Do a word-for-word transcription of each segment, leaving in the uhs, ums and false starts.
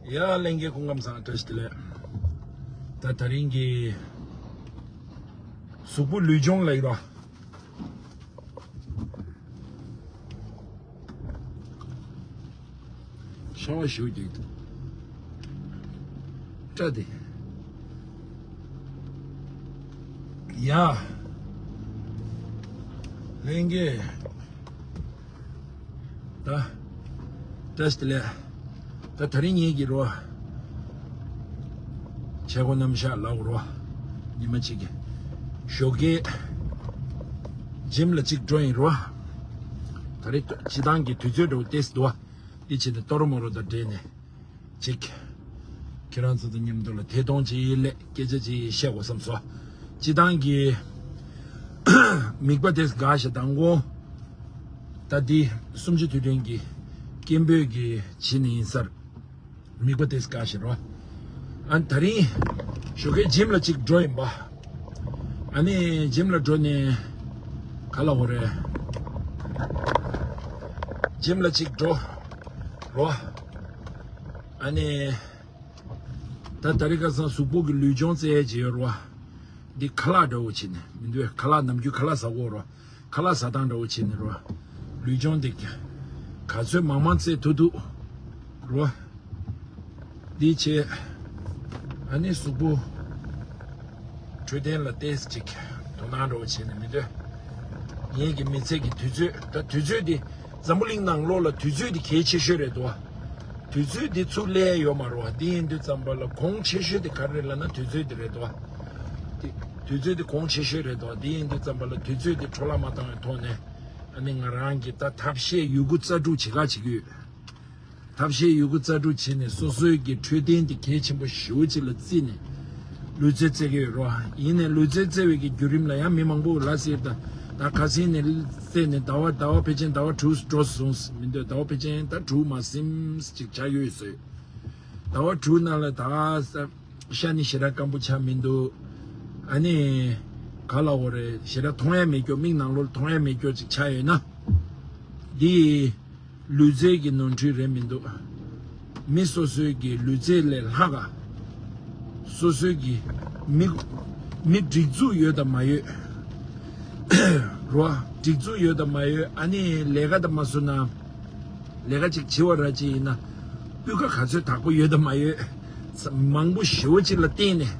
ཡ་ལྷན་རྒྱས་སྐུ་ཁམས་བཟང་། བཀྲ་ཤིས་བདེ་ལེགས། ད་དེ་རིང་གི་གཟུགས་པོ་ལུས་སྦྱོང་ལ་ཡིན་རོ། ཤ་བ་ཞུ་རྒྱུ་འདུག་སྐྲ་དེ། ཡ། ལྷན་རྒྱས། ད། བཀྲ་ཤིས་བདེ་ལེགས། ད་དེ་རིང་ངེད་ཀྱི་རོ། བྱེད་སྒོ་རྣམ་གཞག་ལབ་རོ། ཉི་མ་གཅིག་གི་ཞོགས་ཀས་ཇིམ་ལ་གཅིག་འགྲོ་ཡིན་རོ། ད་རེས་སྤྱི་བཏང་གི་དུས་ཚོད་འགྲོ་ཏེས་འདུག་འདི་བྱས་ནས་ཏོ་རོ་མོ་རོ་དང་འབྲེལ་ནས་གཅིག་ཁྱེད་རང་ཚོ་དང་མཉམ་དུ་ལ་ཐད་གཏོང་བྱེད་ཡིན་ལས་སྐད་ཆ་ཅིག་བཤད་དགོས་བསམ་སོང་། སྤྱི་བཏང་གི་དམིགས་པ་དེ་དགའ་ཞེ་དང་གོ། ད་འདི་གསུམ་བཅུ་དུས་དྲན་གྱི་སྐད་འབོད་ཀྱི་བྱེད་ནི་ཡིན་སར། དམིགས་པ་དེ་དགའ་ཞེ་རོ། ཨ་ནི་དེ་རིང་ཞོགས་ཀས་ཇིམ་ལ་གཅིག་འགྲོ་ཡིན་པ། ཨ་ནི་ཇིམ་ལ་འགྲོ་ནས་ག་ལ་འོ་རེད། ཇིམ་ལ་གཅིག་འགྲོ་རོ། ཨ་ནི་ད་དེ་རིང་ཁ་སང་གཟུགས་པོ་གི་ལུས་སྦྱོང་རྩེ་ཡས་བྱེད་ཡོད་རོ། འདི་ཁ་ལག་འདྲ་བོ་བྱེད་ནས་མི་འདུག་ཁ་ལག་ནམ་རྒྱུན་ཁ་ལག་ཟ་གོ་རོ། ཁ་ལག་ཟ་སྟངས་འདྲ་བོ་བྱེད་ནས་རོ། ལུས་སྦྱོང་དེ་ག་ཚོད་མང་མང་རྩེ་ཐུབ་ཐུབ་རོ། འདི་བྱས། ཨ་ནི་གཟུགས་པོ་འཕྲོད་བསྟེན་ལ་ཏོག་ཙམ་ཅིག་དོ་སྣང་འདྲ་བོ་བྱེད་ནས་མི་འདོད། ངེད་ཀྱི་མི་ཚེ་གི་དུས་ཚོད་ད་དུས་ཚོད་འདི་འཛམ་བུ་གླིང་ནང་ལོགས་ལ་དུས་ཚོད་འདི་གལ་ཆེ་ཤོས་རེད་དོ། དུས་ཚོད་འདི་ཚུར་སླེབས་ཡོད་མ་རེད་བ། འདི་ཡིན་དུས་ཙམ་པ་ལ་གོང་ཆེ་ཤོས་དེ་ག་རེ་རེད་ལབ་ན་དུས་ཚོད་འདི་རེད་དོ། དེ་དུས་ཚོད་འདི་གོང་ཆེ་ཤོས་རེད་དོ། འདི་ཡིན་དུས་ཙམ་པ་ལ་དུས་ཚོད་འདི་འཕྲོ་བརླག་མ་བཏང་བའི་ཐོག་ནས་ཨ་ནི་ང་རང་གིས་ད་ཐབས་ཤེས་ཡོད་རྒུ་རྩལ་སྤྲུགས་བྱེད་ག་བྱེད་ཀྱི་ཡོད། ཐབས་ཤེས་ཡོད་རྒུ་རྩལ་སྤྲུགས་བྱས་ནས་སོ་སོའི་གི་འཕྲོད་བསྟེན་དེ་གལ་ཆེན་པོ་ཞེ་པོ་ཅིག་ལ་བརྩིས་ནས་ལུས་རྩལ་རྩེ་གི་ཡོད་རོ། ཡིན་ནའི་ལུས་རྩལ་རྩེ་བའི་གི་བརྒྱུད་རིམ་ལ་ཡང་མི་མང་པོ་ལ་ཟེར་ད་ད་ཁ་སང་ནས་རྩེ་ནས་ཟླ་བ་ཟླ་བ་ཕལ་ཆེར་ཟླ་བ་དྲུག་འགྲོ་སོང་མི་འདོད། ཟླ་བ་ཕལ་ཆེར་ད་དྲུག་མ་ཟིན་ཅིག་ཆགས་ཡོད་ཟེར། ཟླ་བ་དྲུག་ནང་ལ་ད་ས་ཤ་ནི་ཞེ་དྲག་སྐམ་པོ་ཆགས་མི་འདུག་ཨ་ནི་ག་ལ་འོ་རེད། ཞེ་དྲག་མཐོང་ཡ་མེད་སྐྱོ། མིག་ནང་ལོགས་མཐོང་ཡ་མེད་སྐྱོ་ཅིག་ཆགས་ཡོད་ན་འདི་ལུས་རྩལ་གྱི་ནོར་འཁྲུལ་རེད་མི་འདུག་མི་སོ་སོའི་གི་ལུས་རྩལ་ལས་ལྷག་ག་སོ་སོའི་གི་མི་མི་སྒྲིག་འཛུགས་ཡོད་དམ་མ་ཡོད་རོ། སྒྲིག་འཛུགས་ཡོད་དམ་མ་ཡོད། ཨ་ནི་ལས་ཀ་དང་མ་སོང་ན་ལས་ཀ་ཅིག་བྱེད་པ་ར་ཅིག་ཡིན་ན་སྤུས་ཀ་ག་ཚོད་དག་པོ་ཡོད་དམ་མ་ཡོད། མང་པོ་ཞེ་པོ་ཅིག་ལ་བརྟེན་ནས་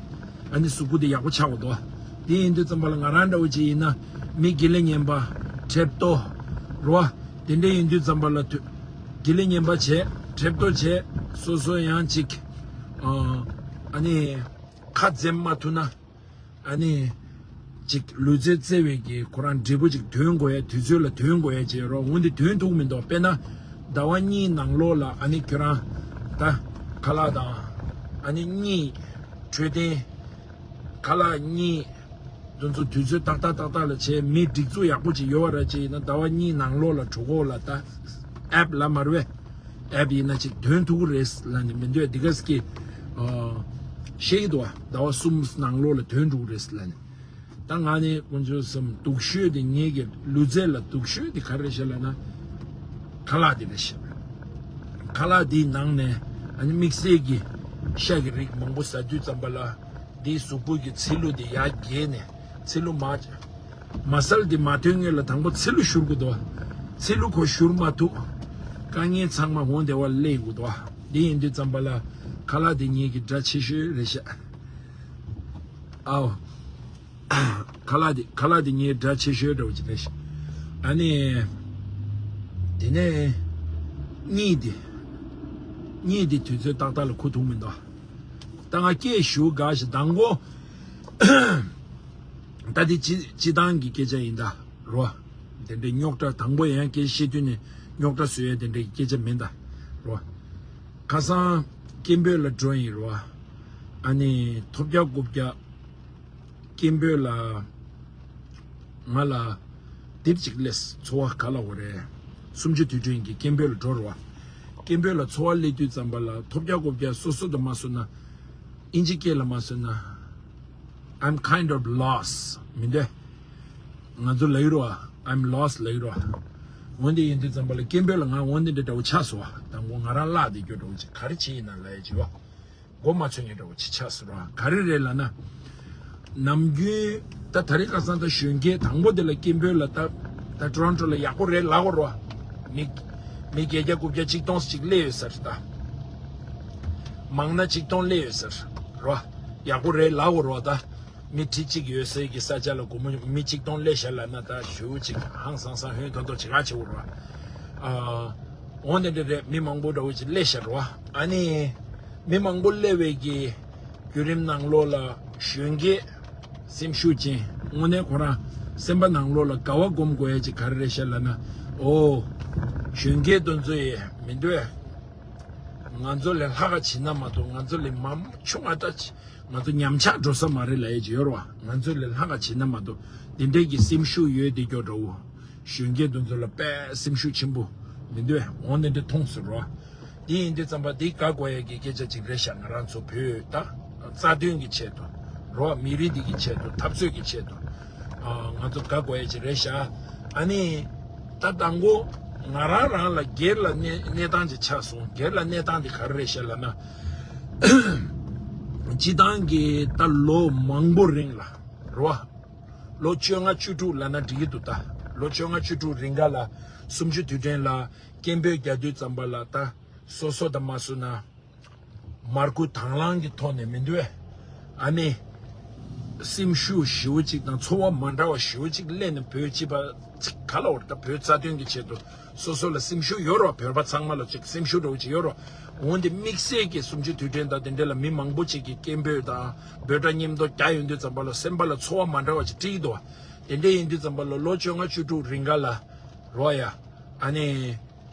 ཨ་ནི་གཟུགས་པོ་དེ་ཡག་པོ་ཆགས་པ་འདུག་དེ་ཡིན་དུས་ཙམ་པ་ལ་ང་རང་འདྲ་བོ་ཅིག་ཡིན་ན་མི་དགེ་ལེགས་ཉན་པ་གྲེབ་ཏོ་རོ། དེ་འདྲ་ཡིན་དུས་ཙམ་པ་ལ་དུ་དགེ་ལེགས་ཉན་པ་བྱས་གྲེབ་ཏོ་བྱས་སོ་སོ་ཡང་ཅིག་ཨ་ནི་ཁ་འཛེམ་མ་ཐུབ་ན། ཨ་ནི། ཅིག་ལུས་རྩལ་རྩེ་བའི་གི་ཁོ་རང་འབྲས་བུ་ཅིག་ཐོན་དགོས་ཡ། དུས་ཚོད་ལ་ཐོན་དགོས་ཡ་བྱས་རོགས། འོན་ཏེ་ཐོན་ཐུབ་མི་འདུག་དཔེར་ན། ཟླ་བ་གཉིས་ནང་ལོགས་ལ་ཨ་ནི་ཁྱོད་རང་ད་ཁ་ལག་དང་ཨ་ནི་གཉིད། འཕྲོད་བསྟེན། ཁ་ལག་གཉིད། དེ་ཚོ་དུས་ཚོད་ཏག་ཏག་ཏག་ཏག་ལ་བྱས། མི་སྒྲིག་འཛུགས་ཡག་པོ་ཅིག་ཡོད་པ་ར་ཅིག་ཡིན་ན་ཟླ་བ་གཉིས་ནང་ལོགས་ལ་གྲོད་ཁོག་ལ་ད་ཨེབ་ལ་མར་བས། ཨེབ་ཡིན་ན་ཅིག་ཐོན་ཐུབ་ཀྱི་རེད་ལབ་ནས་མི་འདོད་འདི་ག་སྐད། ཨ། བཤད་ཀྱི་འདུག་བ། ཟླ་བ་གསུམ་ནང་ལོགས་ལ་ཐོན་འགྲོ་གི་རེད་ལབ་ནས། ད་ང་ནི་དཀོན་མཆོག་གསུམ་སྡུག་ཤོས་དེ་ངེད་ཀྱི་ལུས་རྩལ་ལ་སྡུག་ཤོས་དེ་ག་རེ་རེད་ཤག་ལབ་ན། ཁ་ལག་དེ་རེད་ཤག་ཁ་ལག་དེའི་ནང་ནས་ཨ་ནི་དམིགས་བསལ་གྱི་ཤ་གི་རིགས་མང་པོ་ཟ་དུས་ཙམ་པ་ལ། འདིའི་གཟུགས་པོ་གི་ཚིལ་ལུ་དེ་ཡར་རྒྱས་ནས་ཚིལ་ལུ་མ། མ་སལ་དེ་མ་ཐོན་སྔོན་ལ་དང་པོ་ཚིལ་ལུ་བཞུར་དགོས་འདུག་ཚིལ་ལུ་ཁོ་བཞུར་མ་ཐུབ། དཀའ་ངལ་ཚང་མ་འོང་བདེ་བ་སླེབས་དགོས་འདུག་འདི་ཡིན་དུས་ཙམ་པ་ལ་ཁ་ལག་དེ་ངེད་ཀྱི་དགྲ་ཆེ་ཤོས་རེད་ཤག་ཨའོ། ཁ་ལག་དེ་ཁ་ལག་དེ་ངའི་དགྲ་ཆེ་ཤོས་འདྲ་བོ་ཅིག་རེད་ཤག་ཨ་ནི། དེ་ནས། གཉིད་དེ། གཉིད་དེ་དུས་ཚོད་ཏག་ཏག་ལ་ཁུག་ཐུབ་མི་འདུག་ད་ང་སྐད་ཞུ་དགའ་ཞིག་དང་པོ། ད་དེ་སྤྱི་སྤྱི་བཏང་གི་སྐད་ཆ་ཡིན་ད་རོ། དེ་འདྲའི་རྙོག་དྲ་དང་པོ་ཡང་སྐད་བཤད་དུས་ནས་རྙོག་དྲ་བཟོ་ཡ་དེ་འདྲའི་སྐད་ཆ་མིན་ད་རོ། ཁ་སང་སྐད་འབོད་ལ་འགྲོ་ཡིན་རོ། ཨ་ནི་ཐོབ་རྒྱག་རྐུབ་རྒྱག་སྐད་འབོད་ལ། ང་ལ། དེབ་ཅིག་སླེབས། འཚོ་བ་ག་ལ་འོ་རེད། གསུམ་བཅུ་དུས་དྲན་གྱི་སྐད་འབོད་ལ་འགྲོ་རོགས། སྐད་འབོད་ལ་འཚོ་བ་སླེབས་དུས་ཙམ་པ་ལ་ཐོབ་རྒྱག་རྐུབ་རྒྱག་སོ་སོ་དང་མ་སོང་ན། ཨིན་ཇི་སྐད་ལ་མ་སོང་ན། I'm kind of lost མི་འདོད། ང་ཚོ་ལབ་རོགས། I'm lost ལབ་རོགས། འོན་ཏེ་ཡིན་དུས་ཙམ་པ་ལ་སྐད་འབོད་ལ་ང་འོན་ཏེ་འདྲ་འདྲ་བོ་ཆགས་སོང་བ། དང་པོ་ང་རང་བརླག་བསྡད་རྒྱུ་འདྲ་བོ་ཅིག་ག་རེ་བྱས་ཡིན་ན་ལབ་ཡ་ཅིག་ཡོད། མགོ་མ་ཚོས་མཁན་འདྲ་བོ་ཅིག་ཆགས་སོང་ར། ག་རེ་རེད་ལབ་ན། ནམ་རྒྱུན་ད་དེ་རིང་ཁ་སང་ད་གཞོན་སྐྱེས་དང་པོ་དེ་ལ་སྐད་འབོད་ལ་ད་ད་ཊོ་རོན་ཊོ་ལ་ཡག་པོ་རེད་ལབ་དགོས་ར། མི་མི་བརྒྱད་བརྒྱ་དགུ་བརྒྱ་ཆིག་སྟོང་ཅིག་སླེབས་ཡོད་ས་རེད་ད། མང་ན་ཆིག་སྟོང་སླེབས་ཡོད་ས་རེད་ར། ཡག་པོ་རེད་ལབ་དགོས་ར་ད། མི་ཁྲི་གཅིག་ཡོད་སའི་གི་ས་ཆ་ལ་སྒོར་མོ་མི་ཆིག་སྟོང་སླེབས་ཤག་ལབ་ན་ད་ཞེ་པོ་ཅིག་ཧང་སང་སང་ཧོན་ཐོར་ཐོར་ཅིག་ག་བྱེད་དགོས་ར། ཨ། འོ་འདི་འདྲ་རེད། མི་མང་པོ་འདྲ་བོ་ཅིག་སླེབས་ཤག་ར། ཨ་ནི། མི་མང་པོ་སླེབས་པའི་གི་བརྒྱུད་རིམ་ནང་ལོགས་ལ་གཞོན་སྐྱེས་སེམས་ཤུགས་ཅན་དངོས་གནས་ཁོ་རང་སེམས་པ་ནང་ལོགས་ལ་དགའ་བ་སྒོམ་དགོས་ཡ་ཅིག་ག་རེ་རེད་ཤག་ལབ་ན། ཨོ། གཞོན་སྐྱེས་དེ་ཚོ་ཡི་མི་འདུག་ཨེ། ང་ཚོ་ལས་ལྷག་ག་བྱེད་ན་མ་གཏོགས་ང་ཚོ་ལས་མང་ཆུང་ང་ད་ང་ཚོ་ཉམས་ཆག་འགྲོ་ས་མ་རེད་ལབ་ཡ་ཅིག་ཡོད་ར་བ། ང་ཚོ་ལས་ལྷག་ག་བྱེད་ན་མ་གཏོགས་འདི་འདྲའི་གི་སེམས་ཤུགས་ཡོད་དེ་སྐྱོ་འདྲ་བོ། གཞོན་སྐྱེས་དེ་ཚོ་ལ་དཔེ་སེམས་ཤུགས་ཆེན་པོ་མི་འདུག་ཨེ། འོ་འདི་འདྲ་མཐོང་སོང་ར་བ། འདི་ཡིན་དུས་ཙམ་པ་འདི་དགའ་དགོས་ཡ་གི་སྐད་ཆ་ཅིག་རེད་ཤག་ང་རང་ཚོ་བོད་ད་རྩ་དོན་གི་ཆེད་དུ་ར་བ། མི་རིགས་འདི་གི་ཆེད་དུ་འཐབ་རྩོད་གི་ཆེད་དུ་ཨ། ང་ཚོ་དགའ་དགོས་ཡ་ཅིག་རེད་ཤག་ཨ་ནི། ད་དང་པོ་ང་རང་རང་ལ་སྒེར་ལ་གནས་གནས་སྟངས་ཅིག་ཆགས་སོང་། སྒེར་ལ་གནས་སྟངས་དེ་ག་རེ་རེད་ཤག་ལབ་ན། སྤྱི་བཏང་གི་ད་ལོ་མང་པོ་རིང་ལ་ར་བ། ལོ་བཅོ་ལྔ་བཅུ་དྲུག་ལབ་ན་འགྲིག་གི་འདུག་ད་ལོ་བཅོ་ལྔ་བཅུ་དྲུག་རིང་ག་ལ་གསུམ་བཅུ་དུས་དྲན་ལ་སྐད་འབོད་རྒྱག་དུས་ཙམ་པ་ལ་ད་སོ་སོ་དང་མ་སུ་ན། མར་ཁུ་དང་བླངས་ཀྱི་ཐོག་ནས་མི་འདུག་ཨེ། ཨ་ནི། སེམས་ཤུགས་ཞེ་པོ་ཅིག་དང་ཚོར་བ་མ་འདྲ་བ་ཞེ་པོ་ཅིག་སླེབས་ནས་བོད་སྤྱི་པ་ཅིག་ག་ལ་བར་ད་བོད་རྩ་དོན་གྱི་ཆེད་དུ་སོ་སོ་ལ་སེམས་ཤུགས་ཡོད་རོགས། བོད་པ་ཚང་མ་ལ་ཅིག་སེམས་ཤུགས་འདྲ་བོ་ཅིག་ཡོད་རོགས། འོན་ཏེ་དམིགས་བསལ་གྱི་གསུམ་བཅུ་དུས་དྲན་དང་དེ་འདྲ་ལ་མི་མང་པོ་ཅིག་གིས་སྐད་འབོད་དང་འབོད་སྒྲ་སྙན་ཐོ་རྒྱག་ཡོང་དུས་ཙམ་པ་ལ་སེམས་པ་ལ་ཚོར་བ་མ་འདྲ་བ་ཅིག་སྤྲད་ཀྱི་འདུག་བ། དེ་འདྲ་ཡིན་དུས་ཙམ་པ་ལ་ལོ་བཅོ་ལྔ་བཅུ་དྲུག་རིང་ག་ལ་རོགས་ཡ། ཨ་ནི།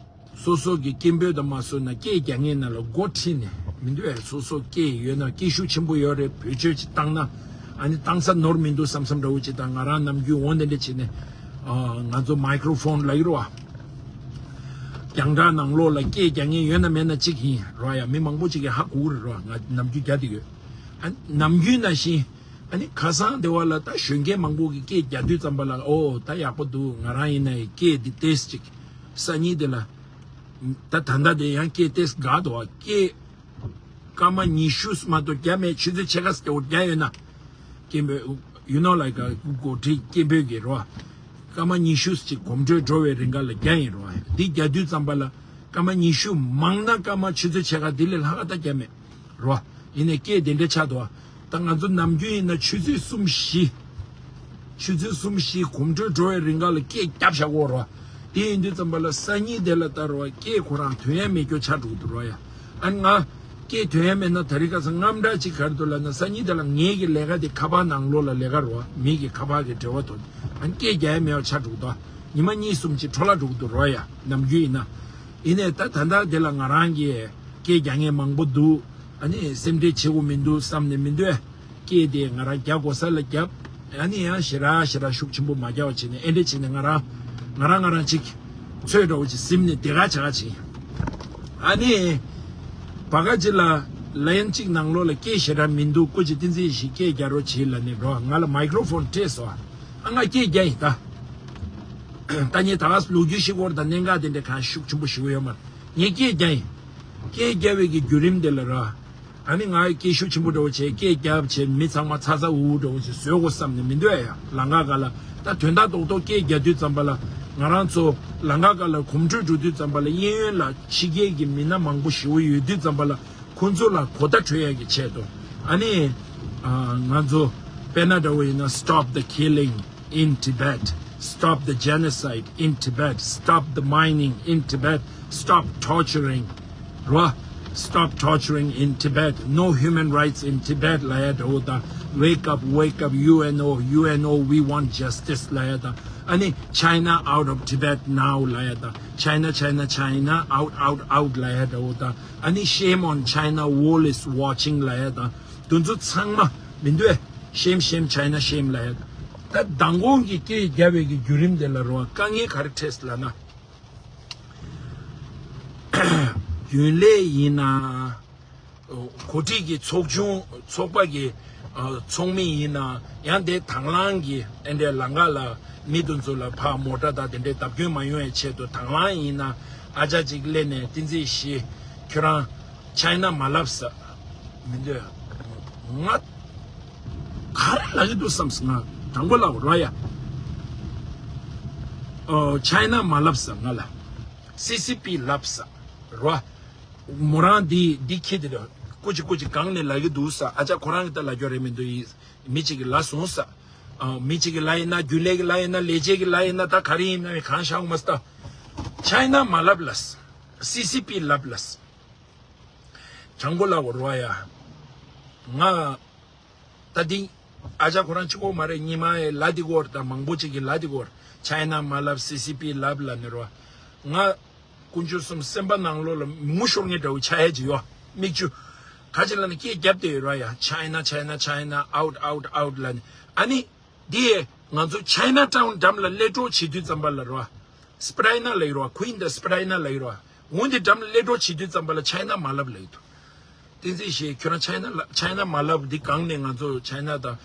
སོ་སོ་གི་སྐད་འབོད་དང་མ་སོ་ན་སྐད་རྒྱག་མཁན་ན་ལ་མགོ་ཁྲིད་ནས་མི་འདུག་ཨེ། སོ་སོ་སྐད་ཡོད་ན་སྐད་ཤུགས་ཆེན་པོ་ཡོད་རེད། བེད་སྤྱོད་ཅིག་བཏང་ན་ཨ་ནི་བཏང་ས་ནོར་མི་འདུག་བསམ་བསམ་འདྲ་བོ་ཅིག་དང་། ང་རང་ནམ་རྒྱུན་འོ་འདི་འདྲ་བྱས་ནས་ཨ་ང་ཚོ་མའི་ཀྲོ་ཕོན་ལབ་ཀྱི་རེད་བ། རྒྱང་བསྒྲགས་ནང་ལོགས་ལ་སྐད་རྒྱག་མཁན་ཡོད་ན་མེད་ན་གཅིག་ཡིན་རོགས་ཡ། མི་མང་པོ་ཅིག་གིས་ཧ་གོ་གི་རེད་རོགས། ང་ནམ་རྒྱུན་རྒྱག་བསྡད་ཡོད། ཨ་ནམ་རྒྱུན་ནང་བཞིན་ཨ་ནི་ཁ་སང་དེ་བ་ལ་ད་གཞོན་སྐྱེས་མང་པོ་གིས་སྐད་རྒྱག་དུས་ཙམ་པ་ལ་ཨོ་ད་ཡག་པོ་འདུག་ང་རང་ཡིན་ན་ཡི་སྐད་འདི་ཏོག་ཙམ་ཅིག་སང་ཉིན་དེ་ལ། ད་ད་ལྟ་དེ་ཡང་སྐད་ཏོག་ཙམ་འགག་འདུག་བ། སྐད་སྐར་མ་ཉི་ཤུ་མ་གཏོགས་རྒྱབ་མེད། ཆུ་ཚོད་ཕྱེད་ཀ་ཙམ་རྒྱབ་ཡོད་ན། སྐད་འབོད་you know like a འགོ་ཁྲིད་སྐད་འབོད་ཀྱི་རོ། སྐར་མ་ཉི་ཤུ་ཅིག་གོམ་བགྲོད་འགྲོ་བའི་རིང་ག་ལ་རྒྱག་ཡིན་རོ། འདི་རྒྱག་དུས་ཙམ་པ་ལ་སྐར་མ་ཉི་ཤུ་མང་ན་སྐར་མ་ཆུ་ཚོད་ཕྱེད་ཀ་འདི་ལས་ལྷག་ག་ད་རྒྱབ་མེད་རོ། ཡིན་ནའི་སྐད་དེ་འདྲ་ཆགས་འདུག་ད་ང་ཚོ་ནམ་རྒྱུན་ཡིན་ན་ཆུ་ཚོད་གསུམ་བཞི། ཆུ་ཚོད་གསུམ་བཞི་གོམ་བགྲོད་འགྲོ་བའི་རིང་ག་ལ་སྐད་རྒྱབ་བཞག་གོ་རོ། དེ་ཡིན་དུས་ཙམ་པ་ལ་སང་ཉིན་དེ་ལ་ད་རོ་སྐད་ཁོ་རང་ཐོན་ཡ་མེད་སྐྱོ་ཆགས་འགྲོ་གི་འདུག་རོ་ཡ། ཨ་ནི་ང་སྐད་ཐོན་ཡ་མེད་ན་ད་རི་ཁ་སང་དངངས་སྐྲག་ཅིག་ག་རེ་འདུག་ལབ་ན། སང་ཉིན་དེ་ལ་ངེད་ཀྱི་ལས་ཀ་དེ་ཁ་པར་ནང་ལོགས་ལ་ལས་ཀ་རོ། མི་གི་ཁ་པར་གི་འབྲེལ་བ་ཐོག་ཨ་ནི་སྐད་རྒྱག་ཡ་མེད་པ་ཆགས་འགྲོ་གི་འདུག་ཉི་མ་གཉིས་གསུམ་ཅིག་འཕྲོ་བརླག་འགྲོ་གི་འདུག་རོ་ཡ། ནམ་རྒྱུན་ཡིན་ན། ཡིན་ནའི་ད་ད་ལྟ་དེ་ལ་ང་རང་གིས་སྐད་རྒྱག་མཁན་མང་པོ་འདུག་ཨ་ནི་སེམས་ཁྲལ་བྱེད་དགོས་མི་འདུག་བསམ་ནས་མི་འདུག་སྐད་དེ་ང་རང་རྒྱག་དགོས་ས་ལ་རྒྱབ། ཨ་ནི་ཡང་ཞེ་དྲག་ཞེ་དྲག་ཤུགས་ཆེན་པོ་མ་རྒྱག་པ་བྱས་ནས་ཨེ་འདྲ་བྱས་ནས་ང་རང་ང་རང་ང་རང་ཅིག་ཚོད་འདྲ་བོ་ཅིག་ཟིན་ནས་དེ་ག་བྱ་ག་བྱས། ཨ་ནི་བ་ག་ཅིག་ལ་ལན་གཅིག་ནང་ལོགས་ལ་སྐད་ཞེ་དྲག་མི་འདུག་སྐུ་མཁྱེན་བསྟན་འཛིན་ཡེ་ཤེས་སྐད་རྒྱག་རོགས་བྱེད་ལབ་ནས་རོ། ང་ལ་མའི་ཀྲོ་ཕོན་སྤྲད་སོང་། ཨ་ང་སྐད་རྒྱག་ཡིན་ད། ད་ངས་ད་ག་ལོ་རྒྱུས་ཤིག་བོར་དང་གནད་འགག་དེ་འདྲ་གང་ཤུགས་ཆེན་པོ་ཞིག་ཡོད་མ་རེད། ངས་སྐད་རྒྱག་ཡིན། སྐད་རྒྱག་པའི་གི་བརྒྱུད་རིམ་དེ་ལ་ར། ཨ་ནི་ང་སྐད་ཤུགས་ཆེན་པོ་འདྲ་བོ་བྱས་སྐད་རྒྱབ་བྱས་མི་ཚང་མ་ཚ་ཚ་འུར་འུར་འདྲ་བོ་ཞིག་བཟོ་དགོས་བསམ་ནས་མི་འདོད་ཡ། ལམ་ཁ་སྒང་ལ་ད་དོན་དག་རྡོག་རྡོག་སྐད་རྒྱག་དུས་ཙམ་པ་ལ་ང་རང་ཚོ་ལམ་ཁ་སྒང་ལ་གོམ་བགྲོད་འགྲོ་དུས་ཙམ་པ་ལ་གཡས་གཡོན་ལ་ཕྱི་རྒྱལ་གྱི་མི་སྣ་མང་པོ་ཞེ་པོ་ཡོད་དུས་ཙམ་པ་ལ་ཁོང་ཚོ་ལ་གོ་བརྡ་འཕྲོད་ཡ་གི་ཆེད་དུ། ཨ་ནི་ང་ཚོ་དཔེར་ན་འདྲ་བོ་ཡིན་ན། Stop the killing in Tibet, stop the genocide in Tibet, stop the mining in Tibet, stop torturing རོ། Stop torturing in Tibet, no human rights in Tibet ལབ་ཡ་འདྲ་བོ་དང་། Wake up, wake up, U N O, U N O, we want justice ལབ་ཡ་དང་། ཨ་ནི་China out of Tibet now ལབ་ཡ་དང་། China, China, China, out, out, out ལབ་ཡ་འདྲ་བོ་དང་། ཨ་ནི་Shame on China, world is watching ལབ་ཡ་དང་། དེ་ཚོ་ཚང་མ་མི་འདུག་ཨེ། Shame, shame, China, shame ལབ་ཡ་དང་། ད་མདང་དགོང་གི་སྐད་རྒྱབ་པའི་གི་བརྒྱུད་རིམ་དེ་ལ་རོ། དཀའ་ངལ་ག་རེ་འཕྲད་སོང་ལབ་ན། རྒྱུན་ལས་ཡིན་ན། འགོ་ཁྲིད་ཀྱི་ཚོགས་ཆུང་ཚོགས་པ་གི་ ཚོགས་མི་ཡིན་ན་ཡང་དེ་དང་བླངས་ཀྱི་ཨེ་འདྲའི་ལམ་ཁ་ལ་མི་དེ་ཚོ་ལ་ཕར་མོ་ཊ་དང་དེ་འདྲའི་བརྡབ་སྐྱོན་མ་ཡོང་བའི་ཆེད་དུ་དང་བླངས་ཡིན་ན་ཨ་ཅག་ཅིག་སླེབས་ནས་བསྟན་འཛིན་ཞི་ཁྱོད་རང་ཆའི་ན་མ་ལབ་ས་མི་འདོད། ང་ག་རེ་ལབ་ཀྱི་འདུག་བསམ་སོང་། ང་དྲང་པོ་ལབ་རོགས་ཡ། ཨོ་ཆའི་ན་མ་ལབ་ས་ང་ལ། སི་སི་པི་ལབ་ས་རོ། མོ་རང་འདི་འདི་ཁྱེད་དེ་རེད། ཀུ་ཅི་ཀུ་ཅི་གང་ནས་ལབ་ཀྱི་འདུག་ས། ཨ་ཅག་ཁོ་རང་གི་ད་ལབ་རྒྱུ་རེད་མི་འདུག་ཡིན། མི་གཅིག་གིས་ལབ་སོང་ས། ཨ་མི་གཅིག་གིས་ལབ་ཡིན་ན་རྒྱུན་ལས་ཀྱིས་ལབ་ཡིན་ན་ལས་བྱེད་ཀྱིས་ལབ་ཡིན་ན་ད་ག་རེ་ཡིན་ན་གང་ཤག་མ་སྟ། ཆའི་ན་མ་ལབ་ལབ་ས། སི་སི་པི་ལབ་ལབ་ས། དྲང་པོ་ལབ་རོགས་ཡ། ང་ད་འདི་ཨ་ཅག་ཁོ་རང་གཅིག་པོ་མ་རེད། ཉི་མ་ཡི་ལ་འདི་གོ་ར་ད་མང་པོ་ཅིག་གི་ལ་འདི་གོ་ར། ཆའི་ན་མ་ལབ་སི་སི་པི་ལབ་ལབ་ནི་རོ། ང་དཀོན་མཆོག་གསུམ་སེམས་པ་ནང་ལོགས་ལ་མུ་ཤོར་ངེས་འདྲ་བོ་ཆགས་ཡ་ཅིག་ཡོད། མིག་ཆུ་ག་ཅི་ལ་ནི་སྐད་རྒྱབ་བསྡད་ཡོད་ར་ཡ། ཆའི་ན་ཆའི་ན་ཆའི་ན་out out out ལབ་ནི་ཨ་ནི། འདི་ང་ཚོ་ཆའི་ན་ཊའུན་འགྲམ་ལ་སླེབས་འགྲོ་བྱེད་དུས་ཙམ་པ་ལ་རོ། སི་པི་རའི་ན་ལ་ཡོད་རོ། ཁུ་ཡིན་ད་སི་པི་རའི་ན་ལ་ཡོད་རོ། འོན་ཏེ་འགྲམ་ལ་སླེབས་འགྲོ་བྱེད་དུས་ཙམ་པ་ལ་ཆའི་ན་མ་ལབ་ལ་ཡོད་དོ། བསྟན་འཛིན་ཞེས་ཁྱོད་རང་ཆའི་ན་ལ་ཆའི་ན་མ་ལབ་འདི་གང་ནས་ང་ཚོ་ཆའི་ན་དང་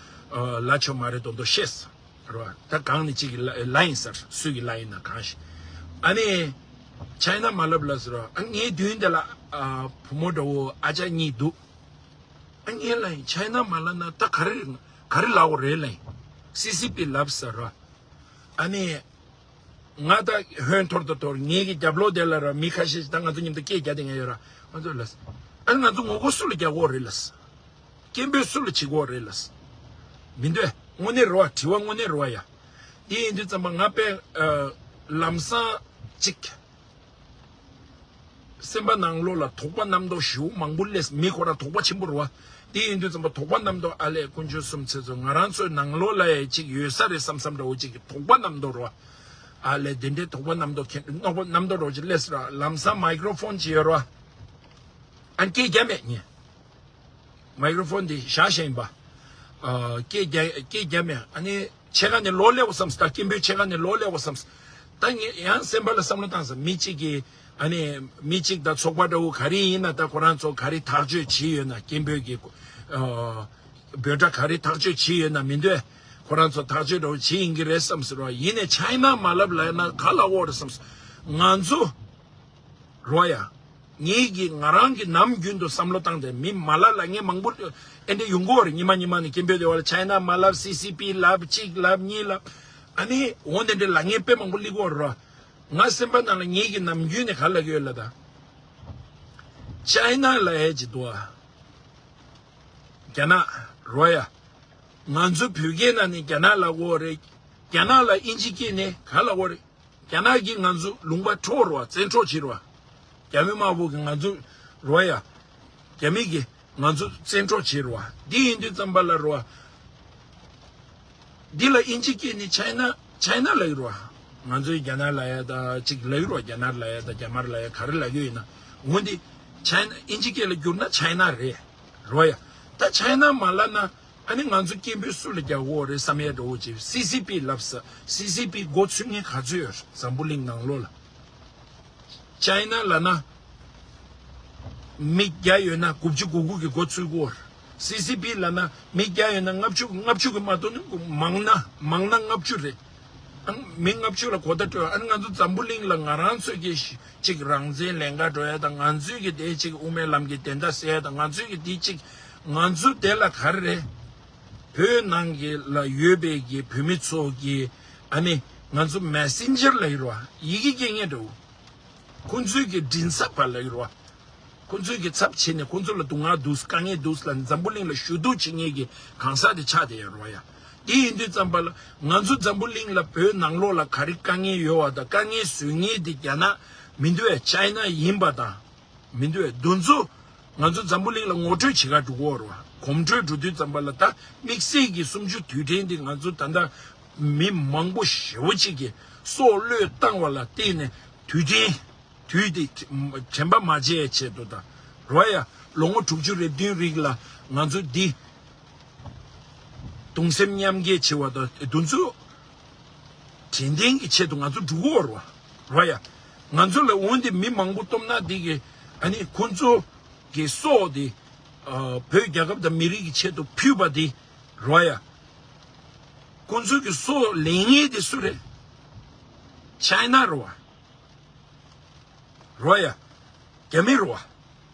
ལ་ཆོ་མ་རེད་དོ་དོ་ཤེས་རོ། ད་གང་ནས་ཅིག་གི་ལ་ལ་ཡིན་ཟེར་སུས་གི་ལ་ཡིན་ན་གང་ཤེས། ཨ་ནི་ཆའི་ན་མ་ལབ་ལ་ཟེར་རོ། ཨ་ངའི་མདུན་དེ་ལ་བུ་མོ་འདྲ་བོ་ཨ་ཅག་གཉིས་འདུག་ཨ་ངས་ལབ་ཡིན། ཆའི་ན་མ་ལབ་ན་ད་ག་རེ་ག་རེ་ལབ་དགོས་རེད་ལབ་ཡིན། སི་སི་པི་ལབ་ས་ར། ཨ་ནི་ང་ད་ཧོན་ཐོར་དུ་ཐོར་ངེད་ཀྱི་རྒྱབ་ལོགས་དེ་ལ་ར་མི་ཁ་ཤས་ཤིག་ད་ང་ཚོ་མཉམ་དུ་སྐད་རྒྱག་དེ་ང་ཡོད་ར། ང་ཚོ་ལབ་ས། ཨ་ནི་ང་ཚོ་ངོ་རྒོལ་སུ་ལ་རྒྱག་དགོས་རེད་ལབ་ས། སྐད་འབོད་སུ་ལ་བྱེད་དགོས་རེད་ལབ་ས། མི་འདོད། དངོས་གནས་རེད་བ། དྲི་བ་དངོས་གནས་རེད་བ་ཡ། འདི་ཡིན་དུས་ཙམ་པ་ང་དཔེ་ལམ་སང་གཅིག་སེམས་པ་ནང་ལོགས་ལ་དོགས་པ་རྣམ་རྟོག་ཞེ་པོ་མང་པོ་སླེབས། མི་ཁོ་རང་དོགས་པ་ཆེན་པོ་རེད་བ། དེ་ཡིན་དུས་ཙམ་པ་དོགས་པ་རྣམ་རྟོག་ཨ་ལས་དཀོན་མཆོག་གསུམ་ཚེ་ཚོ་ང་རང་ཚོའི་ནང་ལོགས་ལ་ཡ་ཅིག་ཡོད་ས་རེད་བསམ་བསམ་འདྲ་བོ་ཅིག་གི་དོགས་པ་རྣམ་རྟོག་རེད་བ། ཨ་ལས་དེ་འདྲའི་དོགས་པ་རྣམ་རྟོག་ཁྱེད་རྣོག་པ་རྣམ་རྟོག་འདྲ་བོ་ཅིག་སླེབས་སོང་ར། ལམ་སང་མའི་ཀྲོ་ཕོན་ཅིག་ཡོད་རེད་བ། ཨ་ནི་སྐད་རྒྱབ་མེད་ངས། མའི་ཀྲོ་ཕོན་དེ་བཞག་བཞག་ཡིན་པ། ཨ་སྐད་རྒྱབ་སྐད་རྒྱབ་མེད། ཨ་ནི་ཕྱེད་ཀ་ནས་ལོག་སླེབས་པ་བསམ་སོང་། ད་སྐད་འབོད་ཕྱེད་ཀ་ནས་ལོག་སླེབས་པ་བསམ་སོང་། ད་ངས་ཡང་སེམས་པ་ལ་བསམ་བློ་བཏང་སོང་། མི་གཅིག་གིས་ཨ་ནི་མི་གཅིག་དང་ཚོགས་པ་འདྲ་བོ་ག་རེ་ཡིན་ན་ད་ཁོ་རང་ཚོ་ག་རེ་ཐག་གཅོད་བྱས་ཡོད་ན། སྐད་འབོད་ཀྱི་ཨ་འབོད་སྒྲ་ག་རེ་ཐག་གཅོད་བྱས་ཡོད་ན་མི་འདོད། ཁོ་རང་ཚོ་ཐག་གཅོད་འདྲ་བོ་བྱས་ཡིན་གྱི་རེད་བསམ་སོང་ར། ཡིན་ནའི་ཆའི་ན་མ་ལབ་ལབ་ན་ག་ལབ་དགོས་རེད་བསམ་སོང་། ང་ཚོ་རོ་ཡ། ངེད་ཀྱིས་ང་རང་གི་ནམ་རྒྱུན་དུ་བསམ་བློ་བཏང་སྟེ་མི་མ་ལབ་ལབ་མཁན་མང་པོ་ཨེ་འདྲ་ཡོང་གི་ཡོད་རེད། ཉི་མ་ཉི་མ་ནས་སྐད་འབོད་དེ་བ་ལ་ཆའི་ན་མ་ལབ། སི་སི་པི་ལབ། གཅིག་ལབ། གཉིས་ལབ། ཨ་ནི་འོ་དེ་འདྲ་ལབ་མཁན་དཔེ་མང་པོ་སླེབས་ཀྱི་ཡོད་རེད། ང་སེམས་པ་ནང་ལ་ངེད་ཀྱིས་ནམ་རྒྱུན་ནས་ག་ལབ་ཀྱི་ཡོད་ལབ་ད། ཆའི་ན་ལབ་ཡས་ཅིག་འདུག་ཨ། རྒྱ་ནག་རོ་ཡ། ང་ཚོ་བོད་སྐད་ནང་ནས་རྒྱ་ནག་ལབ་ཀྱི་ཡོད་རེད། རྒྱ་ནག་ལ་དབྱིན་ཇི་སྐད་ནས་ག་ལབ་ཀྱི་ཡོད་རེད། རྒྱ་ནག་གིས་ང་ཚོ་ལུང་པ་འཕྲོག་རོགས་བཙན་འཕྲོག་བྱེད་རོགས། རྒྱ་མི་དམར་པོ་གིས་ང་ཚོ་རོགས་ཡ། རྒྱ་མི་གིས་ང་ཚོ་བཙན་འཕྲོག་བྱེད་རོགས། འདི་ཡིན་དུས་ཙམ་པ་ལ་རོགས། འདི་ལ་དབྱིན་ཇི་སྐད་ནས་ཆའི་ན་ཆའི་ན་ལབ་ཀྱི་རོགས། ང་ཚོས་རྒྱ་ནག་ལབ་ཡ་ད་ཅིག་ལབ་ཀྱི་རོགས། རྒྱ་ནག་ལབ་ཡ་ད་རྒྱ་དམར་ལབ་ཡ་ག་རེ་ལབ་ཀྱི་ཡོད་ན། འོན་ཏེ་ཆའི་ན་དབྱིན་ཇི་སྐད་ལ་བསྒྱུར་ན་ཆའི་ན་རེད་རོགས་ཡ། ད་ཆའི་ན་མ་ལབ་ན། ཨ་ནི་ང་ཚོ་སྐད་འབོད་སུ་ལ་རྒྱག་དགོས་རེད་བསམ་ཡས་འདྲ་བོ་ཅིག་སི་སི་པི་ལབ་ས། སི་སི་པི་མགོ་ཚོས་མཁན་ག་ཚོད་ཡོད་རེད་འཛམ་བུ་གླིང་ནང་ལོགས་ལ། ཆའི་ན་ལབ་ན་མི་བརྒྱ་ཡོད་ན་དགུ་བཅུ་གོ་དགུ་གི་མགོ་ཚོས་དགོས་རེད། སི་སི་པི་ལབ་ན་མི་བརྒྱ་ཡོད་ན་ལྔ་བཅུ་ལྔ་བཅུ་གི་མ་གཏོགས་ནི་མང་ན་མང་ན་ལྔ་བཅུ་རེད། ཨང་མི་ལྔ་བཅུ་ལ་གོ་བརྡ་སྤྲོད། ཨ་ནི་ང་ཚོ་འཛམ་བུ་གླིང་ལ་ང་རང་ཚོས་ཀྱི་ཅིག་རང་བཙན་ལེན་ག་འགྲོ་ཡ་དང་། ང་ཚོས་ཀྱི་དེ་ཅིག་དབུ་མའི་ལམ་གྱི་བདེན་མཐའ་གསལ་ཡ་དང་། ང་ཚོས་ཀྱི་དེ་ཅིག་ང་ཚོ་དེ་ལ་ག་རེ་རེད། བོད་ནང་གི་ལ་ཡོད་པའི་གི་བོད་མི་ཚོ་གི་ཨ་ནི་ང་ཚོ་མེ་སེན་ཇར་ལབ་ཀྱི་རེད་བ། ཡི་གེ་སྐྱེལ་མཁན་འདྲ་བོ། ཁོང་ཚོའི་གི་མགྲིན་ཚབ་པ་ལབ་ཀྱི་རེད་བ། ཁོང་ཚོའི་གི་ཚབ་བྱས་ནས་ཁོང་ཚོ་ལ་སྡུག་བསྔལ་འདུག་དཀའ་ངལ་འདུག་ལ་འཛམ་བུ་གླིང་ལ་ཞུ་གཏུག་བྱེད་མཁན་གྱི་གང་ཟག་དེ་ཆགས་བསྡད་ཡོད་རེད་བ་ཡ། དེ་ཡིན་དུས་ཙམ་པ་ལ་ང་ཚོ་འཛམ་བུ་གླིང་ལ་བོད་ནང་ལོགས་ལ་ག་རེ་དཀའ་ངལ་ཡོད་བ་དང་། དཀའ་ངལ་བཟོ་མཁན་དེ་རྒྱ་ནག་མི་འདུག་བས། ཆའི་ན་ཡིན་པ་དང་མི་འདུག་བས། འདི་ཚོ་ང་ཚོ་འཛམ་བུ་གླིང་ལ་ངོ་སྤྲོད་བྱེད་ག་འགྲོ་གི་ཡོད་རེད་བ། གོམ་བགྲོད་འགྲོ་དུས་ཙམ་པ་ལ་ད་དམིགས་བསལ་གྱི་གསུམ་བཅུ་དུས་དྲན་དེ་ང་ཚོ་ད་ལྟ་མི་མང་པོ་ཞེ་པོ་ཅིག་གིས་སྲོག་བློས་བཏང་བ་ལ་བརྟེན་ནས་དུས་དྲན། དུས་དེ་དྲན་པ་མ་བརྗེད་ཡའི་ཆེད་དུ་དང་། རོ་ཡ། ལོ་ངོ་དྲུག་ཅུ་རེ་བདུན་རིང་ལ་ང་ཚོ་འདི་གདུང་སེམས་མཉམ་སྐྱེད་བྱེད་པ་དང་། འདི་ཚོ་དྲན་རྟེན་གྱི་ཆེད་དུ་ང་ཚོ་འགྲོ་གི་ཡོད་རེད་བ། རོ་ཡ། ང་ཚོ་ལ་འོན་ཏེ་མི་མང་པོ་སྟོབས་ན་འདི་གི་ཨ་ནི་ཁོ་ཚོ་གི་སྲོག་དེ་ ཨ། བོད་རྒྱལ་ཁབ་དང་མི་རིགས་ཀྱི་ཆེད་དུ་ཕུལ་བ་དེ་རོ་ཡ། ཁོང་ཚོ་གི་སྲོག་ལེན་མཁན་དེ་སུ་རེད། ཆའི་ན་རོ་བ། རོ་ཡ། རྒྱ་མི་རོ་བ།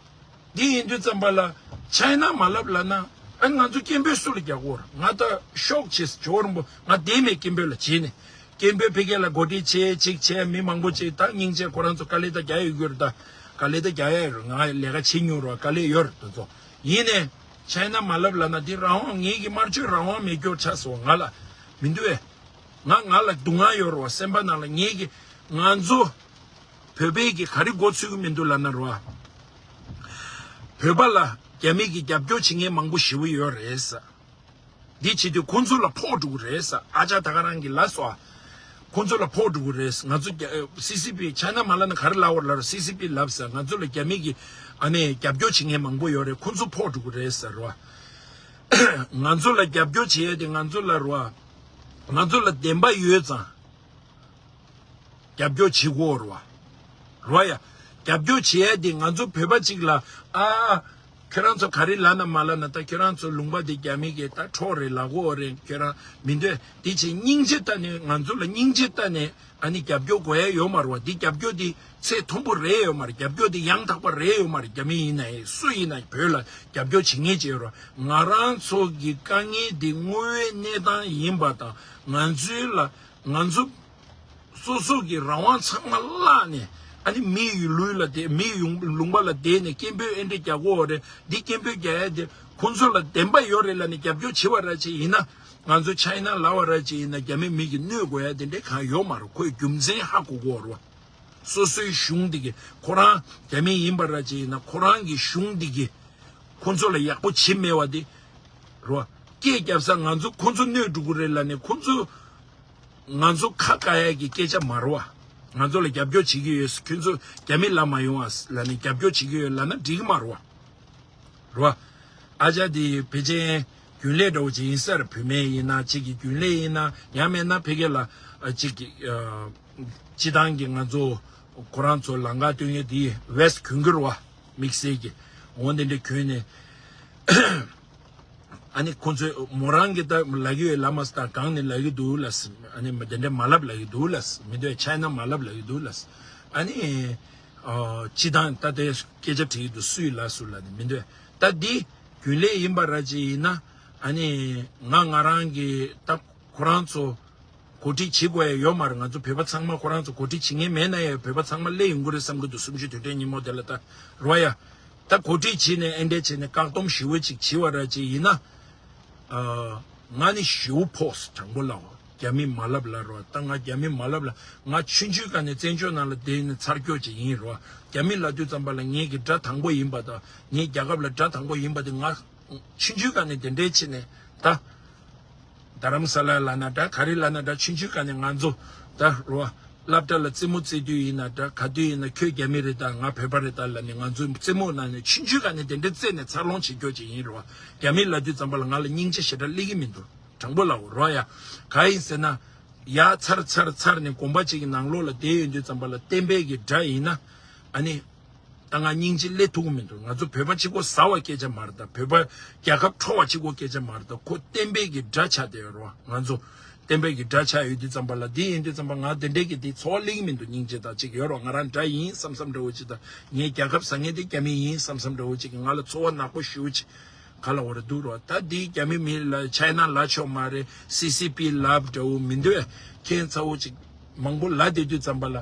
འདི་ཡིན་དུས་ཙམ་པ་ལ་ཆའི་ན་མ་ལབ་ལབ་ན། ཨ། ང་ཚོ་སྐད་འབོད་སུ་ལ་རྒྱག་གོ་ར། ང་ད་ཤོག་ཅེས་ཇོར་འབོ་ང་བསྡད་མེད་སྐད་འབོད་ལ་བྱས་ནས། སྐད་འབོད་ཕ་གི་ལ་གོ་སྒྲིག་བྱས་གཅིག་བྱས་མི་མང་པོ་ཅིག་ད་སྙིང་རྗེ་ཁོ་རང་ཚོ་དཀའ་ལས་ད་རྒྱག་ཡོད་རྒྱུ་རེད། ད་དཀའ་ལས་ད་རྒྱག་ཡ་ཡོད་རེད། ང་ལས་ཀ་བྱེད་མྱོང་ར། དཀའ་ལས་ཡོད་རེད་དེ་ཚོ། ཡིན་ནས་ཆའི་ན་མ་ལབ་ལབ་ན་འདི་རང་དབང་ངེད་ཀྱི་དམར་མཆོད་རང་དབང་མེད་སྐྱོར་ཆགས་སོང་ང་ལ་མི་འདུག་ཨེ། ང་ང་ལ་སྡུག་བསྔལ་ཡོད་རེད་བ། སེམས་པ་ནང་ལ་ངེད་ཀྱི་ང་ཚོ་བོད་པའི་གི་ག་རེ་མགོ་ཚོས་ཀྱི་མི་འདུག་ལབ་ན་རོ། བོད་པ་ལ་རྒྱ་མི་གི་རྒྱབ་སྐྱོར་བྱེད་མཁན་མང་པོ་ཞེ་པོ་ཡོད་རེད་ས། འདི་བྱེད་དུས་ཁོང་ཚོ་ལ་ཕོག་འགྲོ་གི་རེད་ས། ཨ་ཅག་ད་ག་རང་གི་ལབ་སོ། ཁོང་ཚོ་ལ་ཕོག་འགྲོ་གི་རེད་ས། ང་ཚོ་རྒྱ་སི་སི་པི་ཆའི་ན་མ་ལབ་ན་ག་རེ་ལབ་པ་ལབ་ར། སི་སི་པི་ལབ་ས། ང་ཚོ་ལ་རྒྱ་མི་གི་ཨ་ནི་རྒྱབ་སྐྱོར་བྱེད་མཁན་མང་པོ་ཡོད་རེད། ཁོང་ཚོ་ཕོག་འགྲོ་གི་རེད་ས་རོ། ང་ཚོ་ལ་རྒྱབ་སྐྱོར་བྱེད་ཡ་དེ་ང་ཚོ་ལ་རོ། ང་ཚོ་ལ་བདེན་པ་ཡོད་ཙང་། རྒྱབ་སྐྱོར་བྱེད་དགོས་རེད་བ། རེད་བ་ཡ། རྒྱབ་སྐྱོར་བྱེད་ཡ་དེ་ང་ཚོ་བོད་པ་གཅིག་ལ། ཨ། ཁྱོད་རང་ཚོ་ག་རེ་ལབ་ན་མ་ལབ་ན། ད་ཁྱོད་རང་ཚོ་ལུང་པ་དེ་རྒྱ་མི་གིས་ད་འཕྲོག་རེད་ལབ་དགོས་རེད། ཁྱོད་རང་མི་འདོད་དེ་བྱས། སྙིང་རྗེ་ལྟ་ནས་ང་ཚོ་ལ་སྙིང་རྗེ་ལྟ་ནས་ཨ་ནི་རྒྱབ་སྐྱོར་དགོས་ཡ་ཡོད་མ་རེད་བ། འདི་རྒྱབ་སྐྱོར་དེ་ཚད་མཐོན་པོ་རེད་ཡོད་མ་རེད། རྒྱབ་སྐྱོར་དེ་ཡང་དག་པ་རེད་ཡོད་མ་རེད། རྒྱ་མི་ཡིན་ན་ཡང་སུ་ཡིན་ན་བོད་ལ་རྒྱབ་སྐྱོར་བྱེད་མཁན་ཅིག་ཡོད་རེད་བ། ང་རང་ཚོ་གི་དཀའ་ངལ་དེ་དངོས་ཡོད་གནས་སྟངས་ཡིན་པ་དང་། ང་ཚོའི་ལ་ང་ཚོ་སོ་སོ་གི་རང་དབང་ཚང་མ་བརླག་ནས། ཨ་ནི་མི་ཡི་ལུས་ལ་བསྡད། མི་ཡི་ལུང་པ་ལ་བསྡད་ནས་སྐད་འབོད་ཨེ་འདྲ་རྒྱག་གོ་རེད། འདི་སྐད་འབོད་རྒྱག་ཡ་དེ་ཁོང་ཚོ་ལ་བདེན་པ་ཡོད་རེད་ལབ་ནས་རྒྱབ་སྐྱོར་བྱེད་པ་ར་ཅིག་ཡིན་ན། ང་ཚོ་ཆའི་ན་ལབ་པ་ར་ཅིག་ཡིན་ན་རྒྱ་མི་མི་གིས་གནོད་དགོས་ཡ་དེ་འདྲ་གང་ཡོད་མ་རེད། ཁོས་རྒྱུ་མཚན་ཧ་གོ་གོ་རེད་བ། སོ་སོའི་གཞུང་འདི་གི་ཁོ་རང་རྒྱ་མི་ཡིན་པ་ར་ཅིག་ཡིན་ན་ཁོ་རང་གི་གཞུང་འདི་གི་ཁོང་ཚོ་ལ་ཡག་པོ་བྱེད་མེད་པ་འདི་རོ། སྐད་རྒྱབ་ས་ང་ཚོ་ཁོང་ཚོ་གནོད་འགྲོ་གི་རེད་ལབ་ནས་ཁོང་ཚོ་ང་ཚོ་ཁ་བཀག་ཡ་གི་སྐད་ཆ་མ་རེད་བ། ང་ཚོ་ལ་རྒྱབ་སྐྱོར་བྱེད་ཀྱི་ཡོད། ཁྱོད་ཚོ་རྒྱ་མི་ལབ་མ་ཡོང་ཨ་ལབ་ནས་རྒྱབ་སྐྱོར་བྱེད་ཀྱི་ཡོད་ལབ་ན་འགྲིག་གི་མ་རེད་བ། རེད་བ། ཨ་ཅག་དེ་ཕལ་ཆེར་རྒྱུན་ལས་འདྲ་བོ་ཅིག་ཡིན་ས་རེད། བུད་མེད་ཡིན་ན་གཅིག་གི་རྒྱུན་ལས་ཡིན་ན། ཡང་མེད་ན་ཕ་གི་ལ་ཨ་གཅིག་གི་ཨ་སྤྱི་བཏང་གི་ང་ཚོ་ཁོ་རང་ཚོ་ལམ་ཁ་སྟོན་མཁན་དེ་ཝེ་སི་གྱོན་གྱི་རེད་བ། དམིགས་བསལ་གྱི་འོ་འདི་འདྲ་གྱོན་ནས། ཨ་ནི་ཁོ་ཚོས་མོ་རང་གིས་ད་ལབ་ཀྱི་ཡོད་ལབ་མ་སོང་། ད་གང་ནས་ལབ་ཀྱི་འདུག་ལབ་སོང་། ཨ་ནི་དེ་འདྲ་མ་ལབ་ལབ་ཀྱི་འདུག་ལབ་སོང་། མི་འདོད་ཆའི་ན་མ་ལབ་ལབ་ཀྱི་འདུག་ལབ་སོང་། ཨ་ནི་ཨ་སྤྱི་བཏང་ད་དེ་སྐད་ཆ་དྲིས་འདུག་སུས་ལབ་སུ་ལབ་ནས་མི་འདོད། ད་འདི་རྒྱུན་ལས་ཡིན་པ་ར་ཅིག་ཡིན་ན། ཨ་ནི་ང་ང་རང་གི་ད་ཁོ་རང་ཚོ་གོ་སྒྲིག་བྱེད་དགོས་ཡ་ཡོད་མ་རེད། ང་ཚོ་བོད་པ་ཚང་མ་ཁོ་རང་ཚོ་གོ་སྒྲིག་བྱེད་མཁན་མེད་ན་ཡང་བོད་པ་ཚང་མ་སླེབས་ཡོང་གི་རེད་བསམ་གི་འདུག་གསུམ་བཅུའི་དུས་དྲན་ཉིན་མོ་དེ་ལ་ད་རོ་ཡ། ད་གོ་སྒྲིག་བྱས་ནས་ཨེ་འདྲས་བྱས་ནས་བཀག་སྡོམ་ཞེ་པོ་ཅིག་བྱས་པ་ར་ཅིག་ཡིན་ན། ཨ། ང་ནི་ཞེ་པོ་ཕོག་སོང་། དྲང་པོ་ལབ། རྒྱ་མི་མ་ལབ་ལབ་རོ། ད་ང་རྒྱ་མི་མ་ལབ་ལབ། ང་ཆུང་ཆུང་སྒང་ནས་བཙན་བྱོལ་ནང་ལ་བསྡད་ནས་ཚར་ཁྱོད་ཅིག་ཡིན་རོ། རྒྱ་མི་ལབ་དུས་ཙམ་པ་ལ་ངེད་ཀྱི་དགྲ་དང་པོ་ཡིན་པ་དང་། ངའི་རྒྱལ་ཁབ་ལ་དགྲ་དང་པོ་ཡིན་པ་དེ་ང་ཆུང་ཆུང་སྒང་ནས་དེ་འདྲས་བྱས་ནས་ད། རྡ་རམ་ས་ལ་ལབ་ན་འདྲ། ག་རེ་ལབ་ན་འདྲ། ཆུང་ཆུང་སྒང་ནས་ང་ཚོ་ད་རོ། སློབ་གྲྭ་ལ་རྩེད་མོ་རྩེ་དུས་ཡིན་ན་འདྲ། ག་དུས་ཡིན་ན་ཁྱོད་རྒྱ་མི་རེད་ད། ང་བོད་པ་རེད་ད་ལབ་ནས་ང་ཚོའི་རྩེད་མོ་ནང་ནས་ཆུང་ཆུང་སྒང་ནས་དེ་འདྲ་རྩེད་ནས་འཚར་ལོངས་བྱེད་རྒྱུ་ཅིག་ཡིན་རོ། རྒྱ་མི་ལབ་དུས་ཙམ་པ་ལ་ང་ལ་སྙིང་རྗེ་ཞེ་དྲག་སླེབས་ཀྱི་མི་འདུག་དྲང་པོ་ལབ་རོ་ཡ། གང་ཡིན་ཟེར་ན། ཡར་ཚར་ཚར་ཚར་ནས་དགོན་པ་གཅིག་གི་ནང་ལོགས་ལ་བསྡད་ཡོང་དུས་ཙམ་པ་ལ་བསྟན་པའི་གི་དགྲ་ཡིན་ན། ཨ་ནི། ད་ང་སྙིང་རྗེ་སླེབས་ཐུབ་ཀྱི་མི་འདུག་ང་ཚོ་བོད་པ་གཅིག་པོ་ཟ་བ་སྐད་ཆ་མ་རེད་ད། བོད་པ་རྒྱལ་ཁབ་འཕྲོག་པ་གཅིག་པོ་སྐད་ཆ་མ་རེད་ད། ཁོ་བསྟན་པའི་གི་དགྲ་ཆགས་བསྡད་ཡོད་རེད་བ། ང་ཚོ་བསྟན་པའི་གི་དགྲ་ཆགས་ཡོད་དུས་ཙམ་པ་ལ། འདི་ཡིན་དུས་ཙམ་པ་ང་དེ་འདྲའི་གི་འདི་ཚོར་བ་སླེབས་ཀྱི་མི་འདུག་སྙིང་རྗེ་དང་གཅིག་ཡོད་རེད་བ། ང་རང་དགྲ་ཡིན་བསམ་བསམ་འདྲ་བོ་ཅིག་དང་། ངའི་རྒྱལ་ཁབ་ཟ་མཁན་དེ་རྒྱ་མི་ཡིན་བསམ་བསམ་འདྲ་བོ་ཅིག་གི་ང་ལ་ཚོར་བ་ནག་པོ་ཞེ་པོ་ཅིག་ག་ལ་འོ་རེ་འདུག་རོ། ད་འདི་རྒྱ་མི་མི་ལ་ཆའི་ན་ལབ་ཆོག་མ་རེད། སི་སི་པི་ལབ་འདྲ་བོ་མི་འདུག་ཁྱེད་ཚ་བོ་ཅིག་མང་པོ་ལབ་བསྡད་དུས་ཙམ་པ་ལ།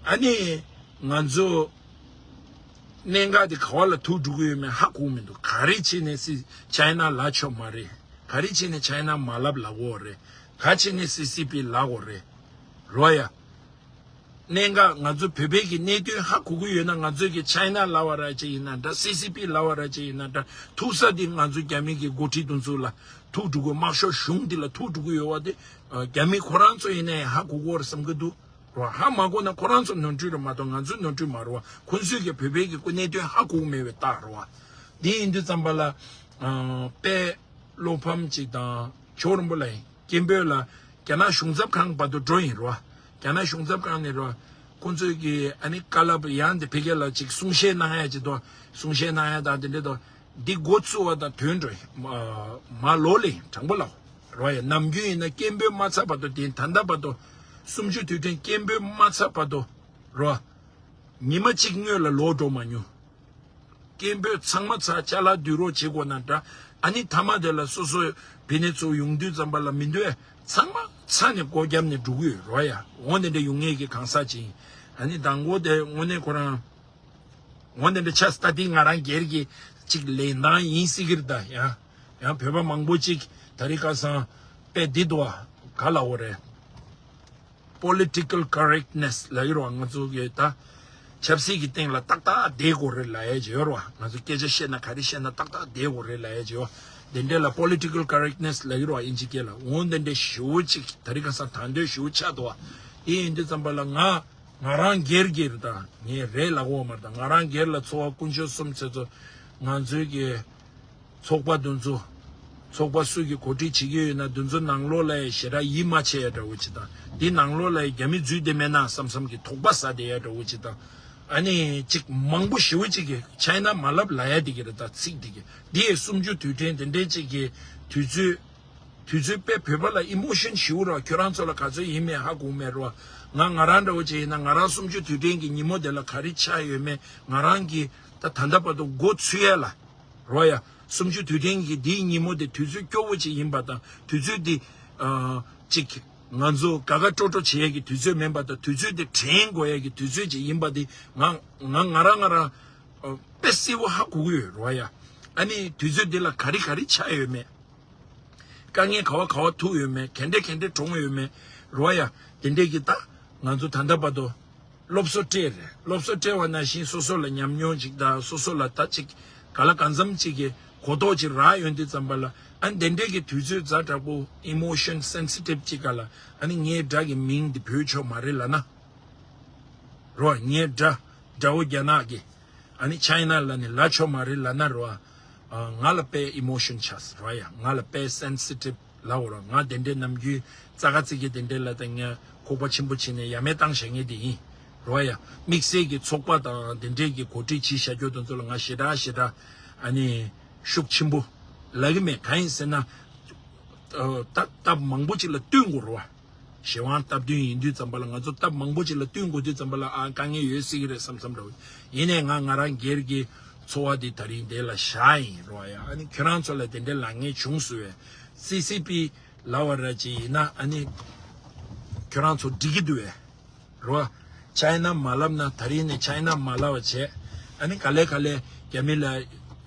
ཨ་ནི་ང་ཚོ་གནད་འགག་དེ་ག་བ་ལ་ཐུག་འགྲོ་གི་ཡོད་མེད་ཧ་གོ་མི་འདུག་ག་རེ་བྱས་ནས་སི་ཆའི་ན་ལབ་ཆོག་མ་རེད། ག་རེ་བྱས་ནས་ཆའི་ན་མ་ལབ་ལབ་འོ་རེད། ག་བྱས་ནས་སི་སི་པི་ལབ་འོ་རེད། རོ་ཡ། གནད་འགག་ང་ཚོ་བོད་པའི་གི་གནད་དོན་ཧ་གོ་གི་ཡོད་ན། ང་ཚོའི་གི་ཆའི་ན་ལབ་པ་ར་ཅིག་ཡིན་ན་འདྲ། སི་སི་པི་ལབ་པ་ར་ཅིག་ཡིན་ན་འདྲ། ཐུག་ས་དེ་ང་ཚོ་རྒྱ་མི་གི་འགོ་ཁྲིད་དེ་ཚོ་ལ་ཐུག་འགྲོ་གི། དམར་ཤོག་གཞུང་འདི་ལ་ཐུག་འགྲོ་གི་ཡོད་པ་དེ་རྒྱ་མི་ཁོ་རང་ཚོ་ཡིན་ན་ཡང་ཧ་གོ་གི་ཡོད་རེད་བསམ་གི་འདུག་རོ། ཧ་མ་གོ་ན་ཁོ་རང་ཚོ་ནོར་འཁྲུལ་རེད་མ་གཏོགས་ང་ཚོའི་ནོར་འཁྲུལ་མ་རེད་བ། ཁོ་ཚོས་ཀྱི་བོད་པའི་གི་གནད་དོན་ཧ་གོ་གི་མེད་པའི་རྟགས་རེད་བ། འདི་ཡིན་དུས་ཙམ་པ་ལ་ཨ་དཔལ་བློ་ཕམ་ཅིག་དང་ཇོ་བོ་རིན་པོ་ལགས་ཡིན། སྐད་འབོད་ལ་རྒྱ་ནག་གཞུང་ཚབ་ཁང་བར་དུ་འགྲོ་ཡིན་རོ། རྒྱ་ནག་གཞུང་ཚབ་ཁང་ནས་རོ། ཁོང་ཚོས་ཀྱི་ཨ་ནི་བཀའ་སློབ་ཡང་དེ་ཕ་གི་ལ་ཅིག་གསུང་བཤད་གནང་ཡ་ཅིག་དོ། གསུང་བཤད་གནང་ཡ་དང་དེ་འདྲ་དོ། འདི་འགོ་ཚུགས་པ་དང་དོན་འགྲོ་ཡིན། མ་མ་ལོ་ལེ་དྲང་པོ་ལའོ། རོ་ཡ་ནམ་རྒྱུན་ཡིན་ན་སྐད་འབོད་མ་ཚར་བར་དུ་དེ་ད་ལྟ་བར་དུ་གསུམ་བཅུ་དུས་དྲན་སྐད་འབོད་མ་ཚར་བར་དུ་རོ། ཉི་མ་གཅིག་སྔོན་ལ་ལོག་འགྲོ་མ་མྱོང་། སྐད་འབོད་ཚང་མ་ཚར་ཅ་ལག་བསྡུ་རོགས་བྱེད་དགོས་ན་འདྲ། ཨ་ནི་མཐའ་མ་དེ་ལ་སོ་སོ་བི་ནེ་ཚོ་ཡོང་དུས་ཙམ་པ་ལ་མི་འདོད་ཚང་མ་ཚ་ནས་སྒོ་བརྒྱབ་ནས་འགྲོ་གི་ཡོད་རོ་ཡ། འོ་དེ་འདྲ་ཡོང་ངེས་ཀྱི་གང་ཟག་ཅིག་ཡིན། ཨ་ནི་དང་པོ་དེ་དངོས་གནས་ཁོ་རང་། འོ་དེ་འདྲ་ཆགས་སྟ་དེ་ང་རང་སྒེར་གྱི་ཅིག་ལེན་སྟངས་ཡིན་སྲིད་ཀྱི་རེད་ད། ཡང་ཡང་བོད་པ་མང་པོ་ཅིག་ད་རེས་ཁ་སང་དཔེ་འདི་འདུག་བ། ག་ལ་འོ་རེད། Political correctness ལབ་ཡོད་རེད་བ། ང་ཚོ་གི་ད་ཆབ་སྲིད་ཀྱི་སྟེང་ལ་ཏག་ཏག་བསྡད་དགོས་རེད་ལབ་ཡས་ཅིག་ཡོད་རེད་བ། ང་ཚོ་སྐད་ཆ་བཤད་ན་ག་རེ་བཤད་ན་ཏག་ཏག་བསྡད་དགོས་རེད་ལབ་ཡས་ཅིག་ཡོད། དེ་འདྲས་ལ་political correctness ལབ་ཡོད་རེད་བ། ཨིན་ཇི་སྐད་ལ། འོ་དེ་འདྲས་ཞེ་པོ་ཅིག་ད་རེས་ཁ་སང་དང་དོད་ཞེ་པོ་ཆགས་འདུག་བ། དེ་ཡིན་དུས་ཙམ་པ་ལ་ང་ང་རང་སྒེར་གྱི་རེད་ད། ངས་རེད་ལབ་ཀྱི་ཡོད་མ་རེད་ད། ང་རང་སྒེར་ལ་ཚོར་བ་དཀོན་མཆོག་གསུམ་ཚེ་ཚོ་ང་ཚོའི་གི་ཚོགས་པ་འདི་ཚོ། ཚོགས་པ་སུ་གིས་གོ་སྒྲིག་བྱེད་ཀྱི་ཡོད་ན་འདི་ཚོ་ནང་ལོགས་ལ་ཡ་ཞེ་དྲག་ཡིད་མ་ཆེས་ཡ་འདྲ་བོ་ཅིག་དང་། འདི་ནང་ལོགས་ལ་ཡ་རྒྱ་མི་འཛུལ་བསྡད་མེད་ན་བསམ་བསམ་གྱི་དོགས་པ་ཟ་བསྡད་ཡ་འདྲ་བོ་ཅིག་དང་། ཨ་ནི་ཅིག་མང་པོ་ཞེ་པོ་ཅིག་གིས་ཆའི་ན་མ་ལབ་ལབ་ཡ་འདི་གི་རེད་ད། ཚིག་འདི་གི་འདི་ཡི་གསུམ་བཅུ་དུས་དྲན་དེ་འདྲའི་ཅིག་གི་དུས་ཚོད། དུས་ཚོད་དཔེ་བོད་པ་ལ་ཨི་མོ་ཤན་ཞེ་པོ་རེད་བ། ཁྱོད་རང་ཚོ་ལ་ག་ཚོད་ཡིན་མེད་ཧ་གོ་མེད་རེད་བ། ང་ང་རང་འདྲ་བོ་ཅིག་ཡིན་ན་ང་རང་གསུམ་བཅུ་དུས་དྲན་གྱི་ཉིན་མོ་དེ་ལ་ག་རེ་ཆགས་ཡོད་མེད་ང་རང་གིས་ད་ད་ལྟ་བར་དུ་མགོ་ཚོས་ཡ་ལ། རོ་ཡ། གསུམ་བཅུ་དུས་དྲན་གྱི་འདིའི་ཉིན་མོ་དེ་དུས་ཚོད་སྐྱོ་བོ་ཅིག་ཡིན་པ་དང་དུས་ཚོད་འདི། ཨ། ཅིག་ང་ཚོ་དགའ་དགའ་སྤྲོ་སྤྲོ་བྱེད་ཡས་ཀྱི་དུས་ཚོད་མིན་པ་དང་དུས་ཚོད་དེ་དྲན་དགོས་ཡས་ཀྱི་དུས་ཚོད་ཅིག་ཡིན་པ་དེ་ང་ང་ང་རང་ང་རང་། ཨ། དཔེ་གསལ་བོ་ཧ་གོ་གི་ཡོད་རོ་ཡ། ཨ་ནི་དུས་ཚོད་འདི་ལ་ག་རེ་ག་རེ་ཆགས་ཡོད་མེད། དཀའ་ངལ་ག་བ་ག་བ་ཐུག་ཡོད་མེད། ག་འདྲས་ག་འདྲས་གྲོངས་ཡོད་མེད་རོ་ཡ། དེ་འདྲས་ཀྱི་ད་ང་ཚོ་ད་ལྟ་བར་དུ་སློབ་གསོ་སྤྲད་རེད། སློབ་གསོ་སྤྲད་པ་ནང་བཞིན་སོ་སོ་ལ་ཉམས་མྱོང་ཅིག་དང་སོ་སོ་ལ་ད་ཅིག་ག་ལ་གང་འཚམ་ཅིག་གི་གོ་རྟོགས་ཅིག་རག་ཡོང་དུས་ཙམ་པ་ལ། ཨ་ནི་དེ་འདྲས་ཀྱི་དུས་ཚོད་ཛ་དྲག་པོ་emotion sensitive་ཅིག་ག་ལ། ཨ་ནི་ངའི་དགྲ་གི་མིང་འདི་འབོད་ཆོག་མ་རེད་ལབ་ན། རོ། ངའི་དགྲ་དགྲ་བོ་རྒྱ་ནག་གི། ཨ་ནི་ཆའི་ན་ལ་ནི་ལབ་ཆོག་མ་རེད་ལབ་ན་རོ། ཨ། ང་ལ་དཔེ་ཨི་མོ་ཤན་ཆགས་རོ་ཡ། ང་ལ་དཔེ་སེན་སི་ཊིབ་ལབ་རོ། ང་དེ་འདྲའི་ནམ་རྒྱུན་རྩ་ཁ་ཚིག་གི་དེ་འདྲའི་ལ་ད་ངས་ཁོག་པ་ཆེན་པོ་བྱས་ནས་ཡ་མེད་བཏང་བཞག་མཁན་དེ་ཡིན་རོ་ཡ། དམིགས་བསལ་གྱི་ཚོགས་པ་དང་དེ་འདྲའི་གི་གོ་སྒྲིག་བྱས་བཞག་རྒྱུ་དེ་ཚོ་ལ་ང་ཞེ་དྲག་ཞེ་དྲག་ཨ་ནི་ཤུགས་ཆེན་པོ་ལབ་གི་མེད། གང་ཡིན་ཟེར་ན། ཨ། སྟབས་སྟབས་མང་པོ་ཅིག་ལ་བསྟུན་དགོས་རོ། གཞན་དབང་སྟབས་བསྟུན་ཡིན་དུས་ཙམ་པ་ལ་ང་ཚོ་སྟབས་མང་པོ་ཅིག་ལ་བསྟུན་དགོས་དུས་ཙམ་པ་ལ། ཨ། དཀའ་ངལ་ཡོད་སྲིད་ཀྱི་རེད་བསམ་བསམ་འདྲ་བོ། ཡིན་ནའི་ང་ང་རང་སྒེར་གྱི་ཚོར་བ་འདི་ད་རིང་འདི་ལ་བཞག་ཡིན་རོ་ཡ། ཨ་ནི་ཁྱོད་རང་ཚོ་ལ་དེ་འདྲའི་ལབ་མཁན་བྱུང་སོང་བས། སི་སི་པི་ལབ་པ་ར་ཅིག་ཡིན་ན་ཨ་ནི་ཁྱོད་རང་ཚོ་འགྲིག་གི་འདུག་བས། རོ། ཆའི་ན་མ་ལབ་ན། ད་རིང་ནས་ཆའི་ན་མ་ལབ་པ་བྱས། ཨ་ནི་ག་ལེ་ག་ལེ་རྒྱ་མི་ལ།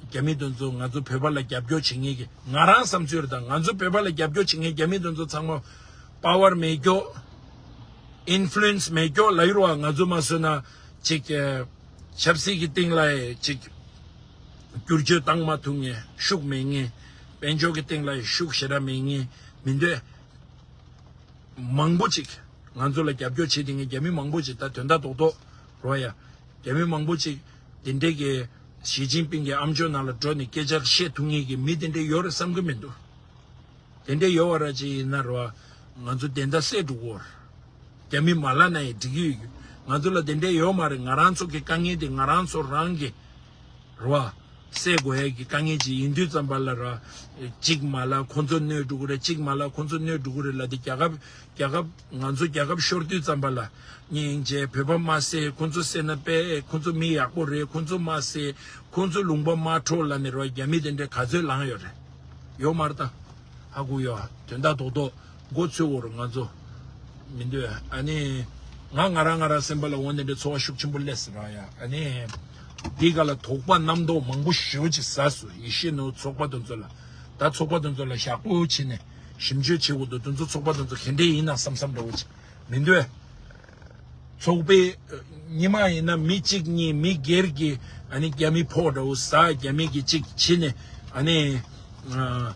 རྒྱ་མི་དེ་ཚོ་ང་ཚོ་བོད་པ་ལ་རྒྱབ་སྐྱོར་བྱེད་མཁན་གྱི། ང་རང་བསམ་ཚུལ་རེད་ད། ང་ཚོ་བོད་པ་ལ་རྒྱབ་སྐྱོར་བྱེད་མཁན་རྒྱ་མི་དེ་ཚོ་ཚང་མ་པ་ཝར་མེད་ཀྱོག་ཨིན་ཕུ་ལུ་ཨེན་སི་མེད་ཀྱོག་ལབ་ཡོད་རེད་བ། ང་ཚོ་མ་བཟོས་ན་ཅིག་ཨ། ཆབ་སྲིད་ཀྱི་སྟེང་ལ་ཅིག་བསྒྱུར་བཅོས་བཏང་མ་ཐུབ་མཁན། ཤུགས་མེད་མཁན། དཔལ་འབྱོར་གྱི་སྟེང་ལ་ཤུགས་ཞེ་དྲག་མེད་མཁན་མི་འདུག་མང་པོ་ཅིག་ང་ཚོ་ལ་རྒྱབ་སྐྱོར་བྱེད་བསྡད་མཁན་རྒྱ་མི་མང་པོ་ཅིག་ད་དོན་དག་རྡོག་རྡོག་རོ་ཡ། རྒྱ་མི་མང་པོ་ཅིག་དེ་འདྲས་ཀྱི་ཞི་ཅིན་ཕིང་གི་ཨམ་ཅོག་ནང་ལ་འགྲོ་ནས་སྐད་ཆ་བཤད་ཐུབ་མཁན་གྱི་མི་དེ་འདྲས་ཡོད་རེད་བསམ་གྱི་མི་འདུག་དེ་འདྲས་ཡོད་པ་ར་ཅིག་ཡིན་ན་རོ། ང་ཚོ་བདེན་མཐའ་གསལ་འགྲོ་གི་ཡོད་རེད། རྒྱ་མི་མ་ལབ་ན་ཡང་འགྲིག་གི་ཡོད། ང་ཚོ་ལ་དེ་འདྲས་ཡོད་མ་རེད། ང་རང་ཚོ་གི་དཀའ་ངལ་དེ་ང་རང་ཚོ་རང་གི་རོ། སེལ་དགོས་ཡས་ཀྱི་དཀའ་ངལ་ཅིག་ཡིན་དུས་ཙམ་པ་ལ་ར། གཅིག་མ་ལབ་ཁོ་ཚོ་གནོད་འགྲོ་གི་རེད། གཅིག་མ་ལབ་ཁོ་ཚོ་གནོད་འགྲོ་གི་རེད་ལབ་དེ། རྒྱལ་ཁབ་རྒྱལ་ཁབ་ང་ཚོ་རྒྱལ་ཁབ་ཤོར་དུས་ཙམ་པ་ལ། སྙིང་རྗེ། བོད་པ་མ་བསད། ཁོ་ཚོ་བསད་ན་དཔེ། ཁོ་ཚོ་མི་ཡག་པོ་རེད། ཁོ་ཚོ་མ་བསད། ཁོ་ཚོ་ལུང་པ་མ་འཕྲོག་ལབ་ནས་རོ། རྒྱ་མི་དེ་འདྲས་ག་ཚོད་ལངས་ཡོད་རེད། ཡོད་མ་རེད་ད། ཧ་གོ་ཡོད། དོན་དག་རྡོག་རྡོག་མགོ་ཚོས་འོར་ང་ཚོ་མི་འདོད། ཨ་ནི་ང་ང་རང་ང་རང་སེམས་པ་ལ་འོ་འདི་འདྲའི་ཚོར་བ་ཤུགས་ཆེན་པོ་སླེབས་སོང་ར་ཡ། ཨ་ནི་འདི་ག་ལ་དོགས་པ་རྣམ་རྟོག་མང་པོ་ཞེ་པོ་ཅིག་ཟ་སོང་། ཡེ་ཤེས་ནོར་ཚོགས་པ་དེ་ཚོ་ལ། ད་ཚོགས་པ་དེ་ཚོ་ལ་ཞག་པོ་ཕྱིན་ནས་ཞིབ་འཇུག་བྱེད་དགོས་འདུག་དེ་ཚོ་ཚོགས་པ་དེ་ཚོ་ག་འདྲས་ཡིན་ན་བསམ་བསམ་འདྲ་བོ་ཅིག་མི་འདོད། ཚོགས་པའི་ཉི་མ་ཡིན་ན་མི་གཅིག་གཉིས་མི་སྒེར་གྱི་ཨ་ནི་རྒྱ་མི་ཕོག་འདྲ་བོ་ཟ། རྒྱ་མི་གི་གཅིག་བྱིན་ནས་ཨ་ནི་ཨ་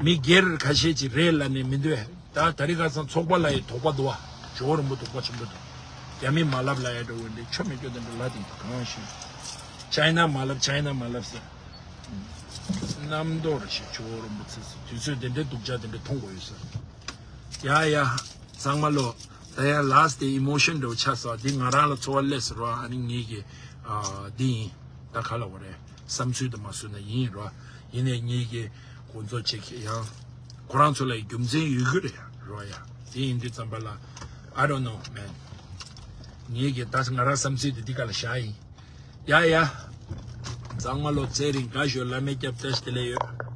མི་སྒེར་ཁ་ཤས་ཅིག་རེད་ལབ་ནས་མི་འདོད། ད་ད་རེས་ཁ་སང་ཚོགས་པ་ལ་ཡི་དོགས་པ་འདུག་བ། ཇོ་བོ་རིན་པོ་དོགས་པ་ཆེན་པོ་འདུག་རྒྱ་མི་མ་ལབ་ལ་ཡ་འདྲ་བོ་འདི་ཆོ་མེད་སྐྱོ་དེ་འདྲ་ལབ་དེ་གང་ཤེས། ཅའི་ན་མ་ལབ། ཅའི་ན་མ་ལབ་ཟེར། རྣམ་རྟོག་རེ་ཞིག་ཇོ་བོ་རིན་པོ་ཆེ་ཟེར་དུས་ཚོད་དེ་འདྲའི་སྡུག་ཅག་དེ་འདྲ་མཐོང་དགོས་ཡོད་ཟེར། ཡ་ཡ། ཚང་མ་ལོ། ད་ཡ་ལཱསི་ཊི་དེ་ཨི་མོ་ཤན་འདྲ་བོ་ཆགས་སོང་། འདི་ང་རང་ལ་ཚོར་བ་སླེབས་སོང་ར། ཨ་ནི་ངེད་ཀྱི་ཨ་འདི་ཡིན། ད་ག་ལབ་དགོས་རེད། བསམ་ཚུལ་དུ་མ་བཟོས་ན་ཡིན་རོ། ཡིན་ནའི་ངེད་ཀྱི་ཁོང་ཚོ་ཅིག་ཡང་ཁོ་རང་ཚོ་ལ་རྒྱུ་མཚན་ཡོད་རྒྱུ་རེད་རོ་ཡ། དེ་ཡིན་དུས་ཙམ་པ་ལ། I don't know, man. ངེད་ཀྱི་ད་ང་རང་བསམ་ཚུལ་དེ་འདི་ག་ལ་བཞག་ཡིན། ཡ་ཡ། གཙང་མ་ལོ་ཚེ་རིང་དགའ་ཞོ་བླ་མའི་སྐྱབས་བཀྲ་ཤིས་བདེ་ལེགས་ཡོད།